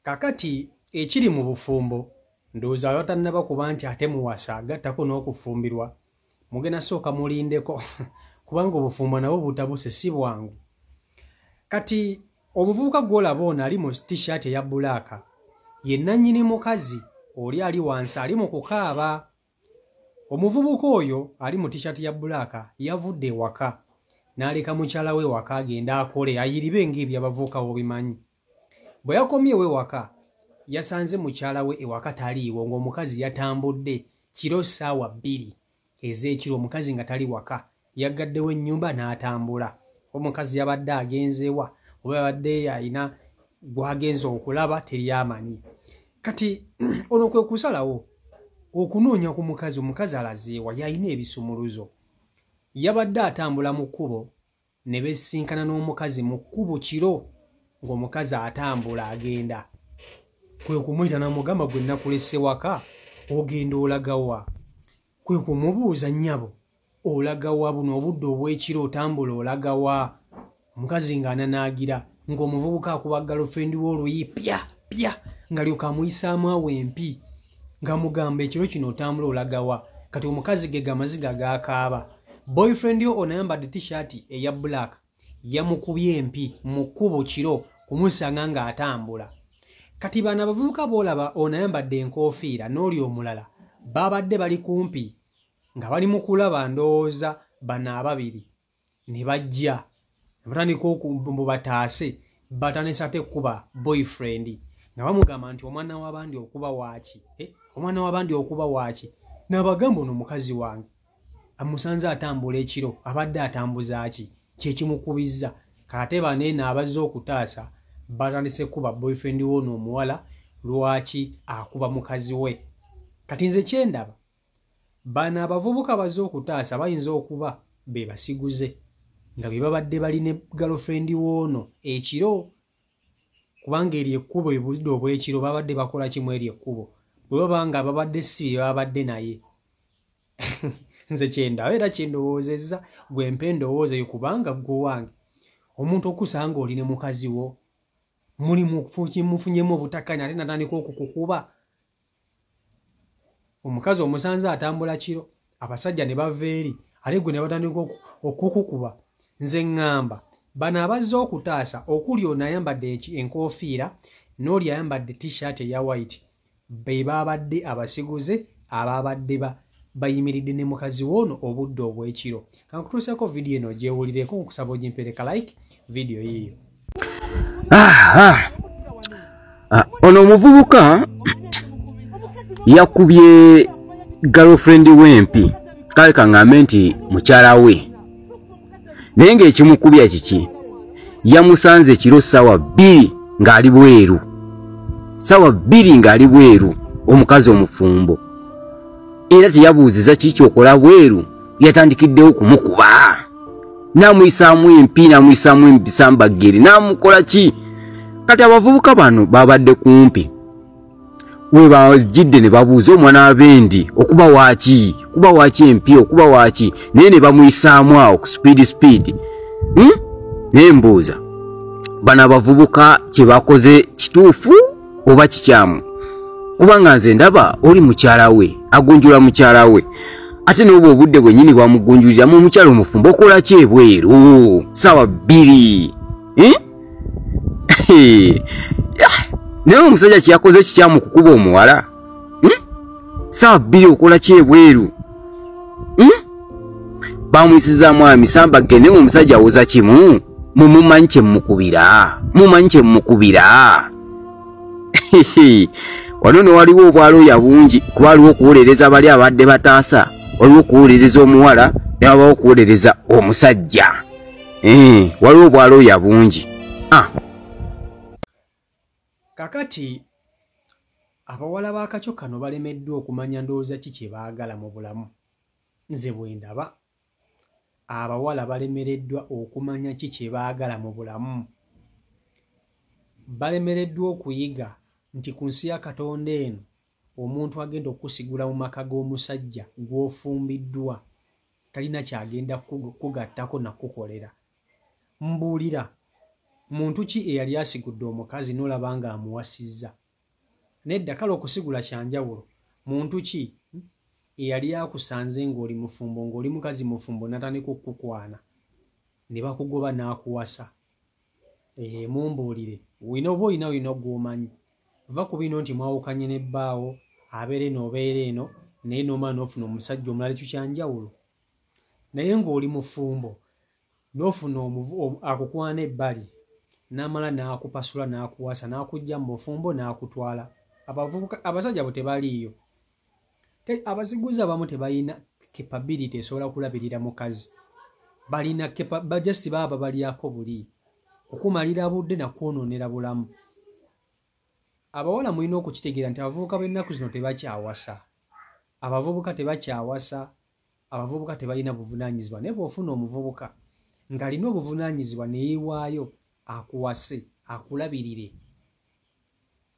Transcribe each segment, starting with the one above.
Kakati ekiri mu bufumbo, ndowooza abatannaba kuba nti ate muwasa agattako n'okufumbirwa, mugenda sooka mulindeko kubanga obufumbo nabwo butabuse, si bwangu. Kati omuvubuka gw'olaba ono ali mu t-shirt eya black ye nannyini mukazi oli ali wansi ali mu kukaaba. Omuvubuka oyo ali mu t-shirt ya black yavudde ewaka n'aleka mukyala we ewaka agenda akole ayiribe ng'ebyabavubuka bw'obimanyi. Bwe yakomyewo ewaka yasanze mukyala we ewaka taliiwo, ng'omukazi yatambudde kiro ssaawa 2 ez'ekiro, omukazi nga tali waka, yaggaddewo ennyumba n'atambula. Omukazi yabadde agenzeewa oba yabadde alina gw'agenze okulaba teryamanyi. Kati ono kwe kusalawo okunoonya ku mukazi, omukazi alazeewa, yalina ebisumuluzo. Yabadde atambula mu kkubo ne beesinkana n'omukazi mu kkubo kiro ng'omukazi atambula agenda. Kwe kumuyita n'amugamba, gwe nakulese waka ogenda olagawa? Kwe kumubuuza, nnyabo olagawa buno obudde obw'ekiro otambula olagawa? Omukazi ng'ananaagira ng'omuvubuka akuba girlfriend we oluyi pya pya ng'alyoka amuyisaamu awo empi ng'amugamba ekiro kino otambula olagawa. Kati omukazi ge gamaziga gaakaaba. Boyfriend yo ono ayambadde t-shirt eya black yamukubye empi mu kkubo kiro kumusanga ng'atambula. Kati bano abavubuka b'olaba ono ayambadde enkoofiira n'oli omulala babadde bali kumpi nga bali mu kulaba ndowooza bano ababiri ne bajja ne batandika mbu bataase, batandise ate kkuba boyfriend nga bamugamba nti omwana w'abandi okuba waaki, omwana w'abandi okuba waaki. N'abagamba ono mukazi wange amusanze atambula ekiro, abadde atambuza ki kyekimukubizza. Kate bano eno abazze okutaasa batandise kuba boyfriend w'ono omuwala lwaki akuba mukazi we. Kati nze kyendaba, bano abavubuka bazze okutaasa bayinza okuba be basiguze nga be babadde bali ne girlfriend w'ono ekiro, kubanga eryo ekkubo ebudde obw'ekiro babadde bakola kimu eryo ekkubo bwe baba nga babadde si be babadde naye. Nze kyendaba era kyendowoozezza, gwe mpa endowooza eyo, kubanga ggwe wange omuntu okusanga oli ne mukazi wo muli mufunyemu obutakkaanya ate natandika okukukuba. Omukazi omusanze atambula kiro, abasajja ne bava eri ate gwe ne batandika okukukuba. Nze ŋŋamba bano abazze okutaasa okuli ono ayambadde enkoofiira n'oli ayambadde t-shirt eya white be babadde abasiguze ababadde bayimiridde ne mukazi w'ono obudde obw'ekiro. Kankutuuseeko vidiyo eno ogyewulireko, nkusaba ogimpereka like vidiyo yiiyo. Ono omuvubuka yakubye girlfriend w'empi, kale kaŋŋambe nti mukyala we, naye ng'ekimukubya kiki? Yamusanze ekiro ssaawa 2 ng'ali bweru, ssaawa 2 ng'ali bweru, omukazi omufumbo, era teyabuuziza kiki okola bweru, yatandikiddewo kumukuba n'amuyisaamu empi n'amuyisaamu empisambaggere n'amukola ki. Kati abavubuka bano babadde kumpi we bajjidde ne babuuza omwana w'abendi okuba waaki, kuba waaki empi, okuba waaki, naye ne bamuyisaamu awo ku speed speed, Naye mbuuza, bano abavubuka kye bakoze kituufu oba kikyamu? Kubanga nze ndaba oli mukyala we agunjula mukyala we, ate n'obwo obudde bwennyini bwamugunjuliramu omukyala omufumbo okola ki ebweru ssaawa 2, eh? Naye omusajja kyeyakoze kikyamu kukuba omuwala, Ssaawa 2 okola ki ebweru, Bamuyisizaamu amisamba gge, naye omusajja awoza kimu, mumumanyi kyemukubira, mumanyi kyemukubira. Wano no waliwo obwalooya bungi, kuba waliwo okuwolereza bali abadde bataasa, waliwo okuwolereza omuwala, ne wabawo okuwolereza omusajja. Waliwo obwalooya bungi. Kakati abawala b'akakyo kano balemeddwa okumanya ndowooza ki kye baagala mu bulamu. Nze bwe ndaba, abawala balemereddwa okumanya ki kye baagala mu bulamu. Balemereddwa okuyiga nti ku nsi ya Katonda eno omuntu agenda okusigula mu maka g'omusajja gw'ofumbiddwa talina kyagenda kugattako na kukolera. Mbuulira, Muntu ki eyali asigudde omukazi n'olaba nga amuwasizza? Nedda, kale okusigula kyanjawulo. Muntu ki eyali akusanze ng'oli mufumbo, ng'oli mukazi mufumbo, n'atandika okukukwana ne bakugoba n'akuwasa? Mumbuulire, olina oba olina gw'omanyi. Va ku bino nti mwawukanye ne bbaawo, abeera eno obeera eno, naye n'omala n'ofuna omusajja omulala, ekyo kyanjawulo. Naye ng'oli mufumbo n'ofuna akukwana ebbali, n'amala n'akupasula n'akuwasa n'akujja mu bufumbo n'akutwala. Abavubuka abasajja bo tebaliiyo. Abasiguzi abamu tebalina capability esobola kulabirira mukazi. Balina just baba balyako buli okumalira budde nakwonoonera bulamu. Abawala mulina okukitegeera nti abavubuka b'ennaku zino tebakyawasa. Abavubuka tebakyawasa, abavubuka tebalina buvunaanyizibwa. Naye bw'ofuna omuvubuka ng'alina obuvunaanyizibwa ne yeewaayo akuwase, akulabirire,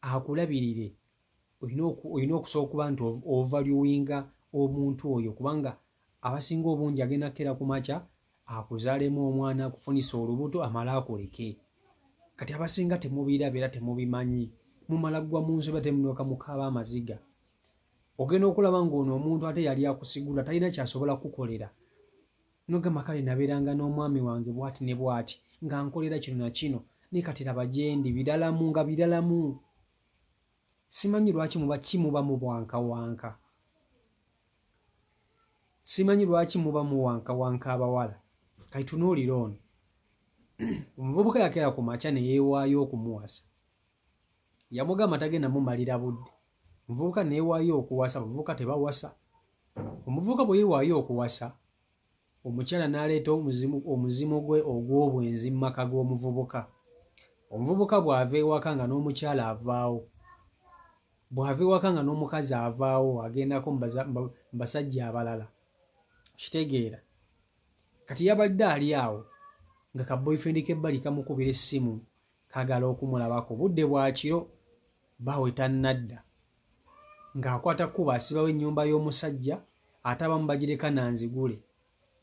akulabirire, olina okusooka okuba nti ovaluinga omuntu oyo, kubanga abasinga obungi agenda kukeera ku makya akuzaalemu omwana, akufunisa olubuto, amale akuleke. Kati abasinga temubiraba era temubimanyi, mumala ggwa mu nsobi ate mulyoka mukaaba amaziga. Ogenda okulaba ng'ono omuntu ate yali akusigula talina ky'asobola kukukolera. N'ogamba kale nabeeranga n'omwami wange bw'ati ne bw'ati nga nkolera kino na kino, naye kati laba gye ndi, biralamu nga biralamu. Simanyi lwaki muba ki muba muwankawanka. Simanyi lwaki muba muwankawanka abawala. Kati tunuulira ono. Omuvubuka yakeera ku makya ne yeewaayo okumuwasa. Yamugamba tagenda mumalira budde. Omuvubuka ne yeewaayo okuwasa, abavubuka tebawasa. Omuvubuka bwe yeewaayo okuwasa, omukyala n'aleeta omuzimu gwe ogw'obwenzi mu maka g'omuvubuka. Omuvubuka bw'ava ewaka nga n'omukyala avaawo, bw'ava ewaka nga n'omukazi avaawo, agendako mu basajja abalala. Kitegeera. Kati yabadde ali awo nga ka boyfriend k'ebbali kamukubira essimu kaagala okumulabako. Budde bwa kiro, bbaawe tannadda. Ng'akwata kkubo asibawo ennyumba y'omusajja, ate abamu bagireka nanzigule.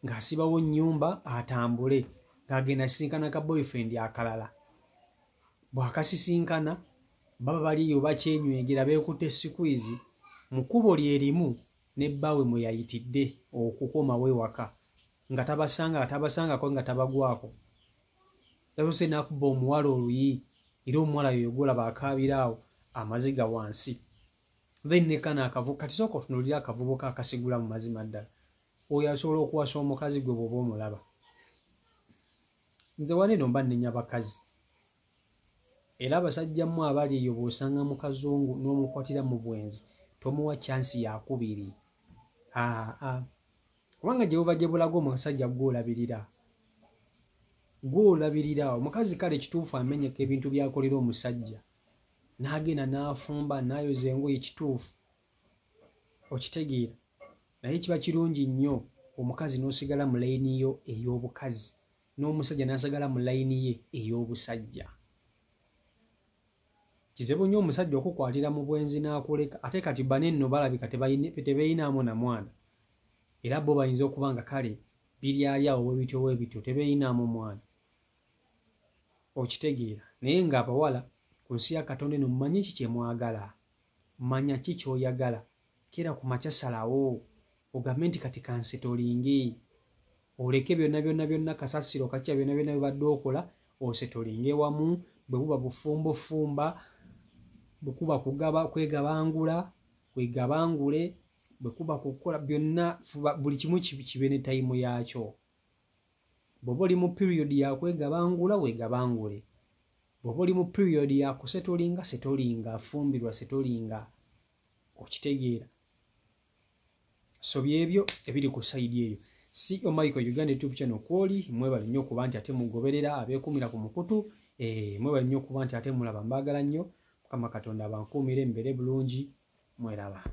Ng'asibawo nnyumba atambule, ng'agenda asisinkana ka boyfriend akalala. Bw'akasisinkana baba baliyo bakyenywegera beekutte squeeze mu kkubo lye limu ne bbaawe mwe yayitidde okukomawo ewaka, nga tabasangako nga tabagwako. Yasoose n'akuba omuwala oluyi, era omuwala yoyo gw'olaba akaabira awo amaziga wansi. Then ne kano kati sooka otunuulire akavubuka akasigula mu mazima ddala. Oyo asobola okuwasa omukazi gwe bw'oba omulaba. Nze wano eno mba nnenya bakazi. Era abasajja mmwe abali eyo bw'osanga mukazungu n'omukwatira mu bwenzi, tomuwa chance yakubiri. Aa, kubanga gye buva gye bulaga omusajja gw'olabirira. Gw'olabirira omukazi kale kituufu amenyeka ebintu by'akolera omusajja. N'agenda n'afumba n'ayoza engoye kituufu. Okitegeera. Naye kiba kirungi nnyo omukazi n'osigala mu layini yo ey'obukazi n'omusajja n'asigala mu layini ye ey'obusajja. Kizibu nnyo omusajja okukwatira mu bwenzi n'akuleka, ate kati bano nno balabika tebeeyinaamu na mwana. Era bo bayinza okuba nga kale biri ali awo webityo webityo tebeeyinaamu mwana. Okitegeera. Naye ng'abawala ku nsi ya Katonda eno mumanye ki kye mwagala. Manya ki ky'oyagala. Keera ku makya salawo ogambe nti kati kansetolinge. Oleke byonna byonna byonna kasasiro kakya byonna byonna bibadde okola osetolinge wamu, bwe buba bufumbo fumba, bwe kuba kugaba kwegabangula, kwegabangule, bwe kuba kukola byonna buli kimu kibe ne tayimu yaakyo. Bw'oba oli mu period ya kwegabangula weegabangule. Bw'oba oli mu period ya kusetolinga setolinga, fumbirwa setolinga. Okitegeera. So byebyo ebiri ku sayidi eyo. CEO Michael Uganda YouTube channel kwoli, mwebale nnyo okuba nti ate mugoberera abeekumira ku mukutu, mwebale nnyo okuba nti ate mulaba, mbaagala nnyo. Mukama Katonda abankuumire mbeere bulungi, mweraba.